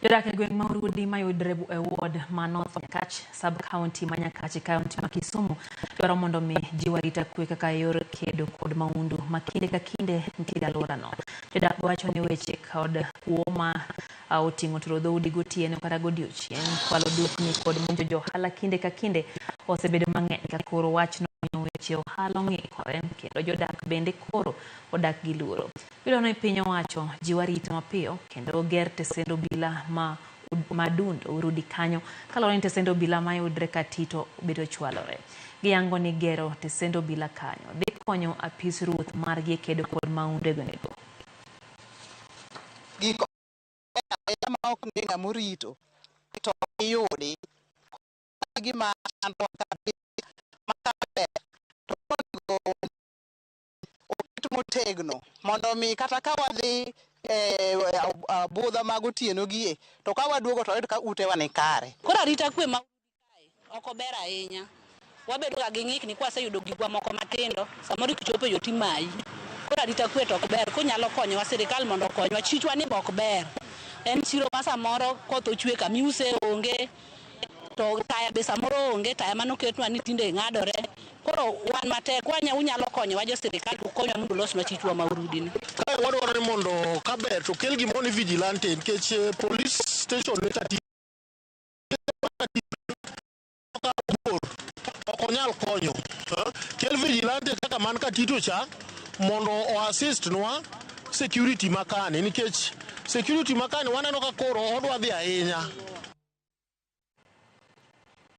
Jodak e gweng' ma Urudi mayudre e ward ma North Nyakach, sub county ma Nyakach e kaunti ma Kisumu dwaro mondo mi jiw arita kwe kaka yor kedo kod maundu ma kinde ka kinde nitiere e alworano. Jodak wacho ni weche kod kuo ma oting'o turo dhoudi gotieno kata godiochieng', kwalo dukni kod monjo jo ohala kinde ka kinde osebedo mang'eny ka koro wachno miyo weche ohala ong'ikore kendo jodak bende koro odak gi luoro. Gidwaro ni piny owacho jiw arita mapiyo kendo ger tesend obila ma Madundo Urudi kanyo kaluwore ni tesend obila mayudre Katito bedo chwalore. Giyango ni gero tesend obila kanyo dhi konyo apis ruoth margi e kedo kod maundu e gwengego. Gik ahinya ma ok ni ng'ama orito to iyudi gima chandruok kabisa ma kaber to onego oket motegno mondo mi kata ka wadhi e budho mag otieno gie to ka waduogo to wayud ka utewa ni kare. Koro arita kwe ma ok ober ahinya. Wabedo ga gi ng'ikni kwaseyudo gikwa moko matindo, samoro kichopo e yo timayi. Koro arita kwe to ok ber, kunyalo konyowa sirikal mondo okonywa. Chichwa ni be ok ber. En chiro ma samoro koth ochwe kamiuse onge, to taya be samoro onge, taya manoketnwa ni tinde ng'adore. Koro wan matek, wanya unyalo konyowa jo sirikal to ukonywa mondo ulosnwa chichwa ma Urudi ni. Kae wadwaro ni mondo kaber to kel gimoro ni vigilante nikech police station ni Katito bor ok onyal konyo. Kel vigilante kaka man Katito cha mondo o assist nwa security makani nikech security makani waneno ka koro odwa dhi ahinya.